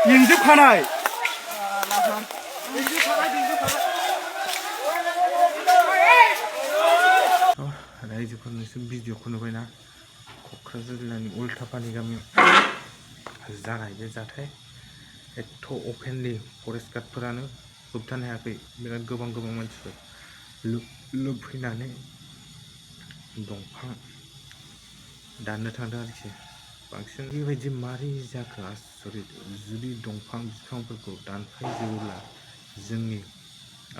इंजोबखानाय रायजोफोरनोसो भिडिअखौ नुबायना क'क्राझार जिल्लानि उल्टापानि गामियाव जानाय बे जाथाय एथ' अपेनलि फरेस्ट गार्डफोरानो होबथानो हायाखै बिराद गोबां मानसिफोर लोब फैनानै दंफां दाननो थांदों आरोखि बांसिन बेबायदि मारै जाखो आसरित जुदि दंफां बिफांफोरखौ दानफायजोबोब्ला जोंनि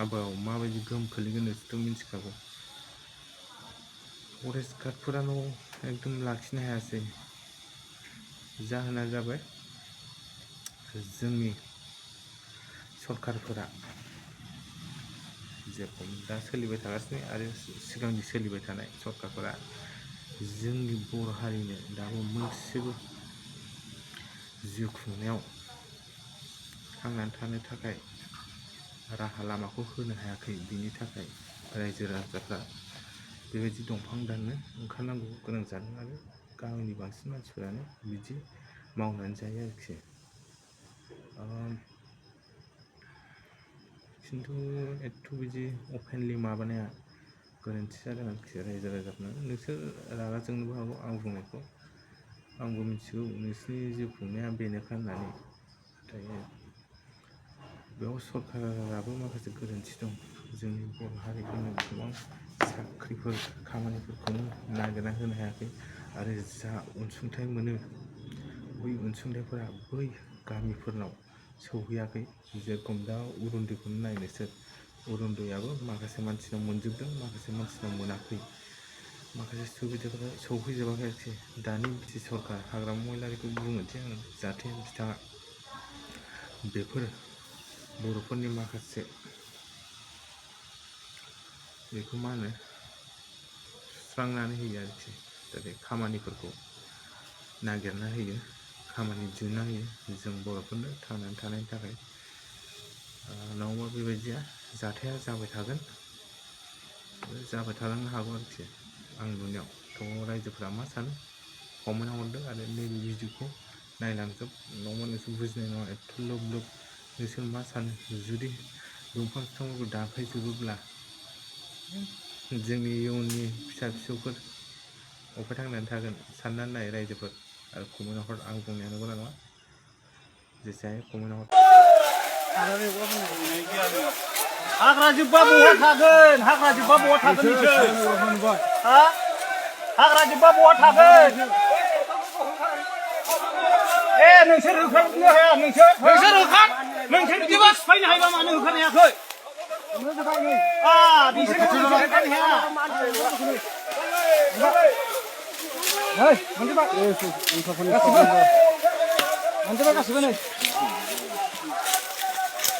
आबहावायाव माबायदि गोहोम खोलैगोन नोंसोरथ' मिथिखागौ फरेस्ट गार्डफोरानो एकदम लाखिनो हायासै जाहोना जाबाय जोंनि सरकारफोरा जेरखम दा सोलिबाय थागासिनो आरो सिगांनि सोलिबाय थानाय सरकारफोरा जोंनि बर' हारिनो दाबो मोनसेबो जिउ खुंनायाव थांनानै थानो थाखाय राहा लामाखौ होनो हायाखै बिनि थाखाय रायजो राजाफ्रा बेबायदि दंफां दाननो ओंखारनांगौ गोनां जादों आरो गामिनि बांसिन मानसिफोरानो बिदि मावनानै जायो आरोखि खिन्थु एथ' बिदि अपेनलि माबानाया गोरोन्थि जादों आरोखि रायजो राजाफोरनो नोंसोर रागा जोंनोबो हागौ आं बुंनायखौ आंबो मिथिगौ नोंसिनि जिउ खुंनाया बेनोखा होननानै नाथाय बेयाव सरकाराबो माखासे गोरोन्थि दं जोंनि बर' हारिफोरनो गोबां साख्रिफोर खामानिफोरखौनो नागिरना होनो हायाखै आरो जा अनसुंथाइ मोनो बै अनसुंथाइफोरा बै गामिफोरनाव सौहैयाखै जेरखम दा अरुनदयखौनो नाय नोंसोर अरुनदयाबो माखासे मानसिनाव मोनजोबदों माखासे मानसिनाव मोनाखै माखासे सुबिदाफोरा सौहैजोबाखै आरोखि दानि बिटि सरकार हाग्रामा महिलारिखौ बुङोदि आं जाहाथे बिथाङा बेफोर बर'फोरनि माखासे बेखौ मा होनो सुस्रांनानै होयो आरोखि जाहाथे खामानिफोरखौ नागिरना होयो खामानि दिहुनना होयो जों बर'फोरनो थांनानै थानायनि थाखाय नङाबा बेबायदिया जाथाया जाबाय थागोन जाबाय थालांनो हागौ आरोखि आं नुनायाव थ' रायजोफोरा मा सानो कमेन्ट हरदों आरो नैबे भिडिअखौ नायलांजोब नङाबा नोंसोर बुजिनाय नङा एथ' लोब नोंसोर मा सानो जुदि दंफां बिफांफोरखौ दानफायजोबोब्ला जोंनि इयुननि फिसा फिसौफोर अफाय थांनानै थागोन साननानै नाय रायजोफोर आरो कमेन्ट हर आं बुंनाया नंगौना नङा जेसे हायो कमेन्ट हर हाग्रा जोब्बा बहा थागोन हाग्रा जोब्बा बहा थागोन नोंसोर हा हाग्रा जोब्बा बहा थागोन नोंसोर होखारनो हाया नोंसोर बिदिबा सिफायनो हायोबा मानो होखारनो हायाखै बिसोर होखारनो हाया गासिबो नै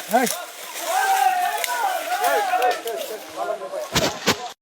Hey!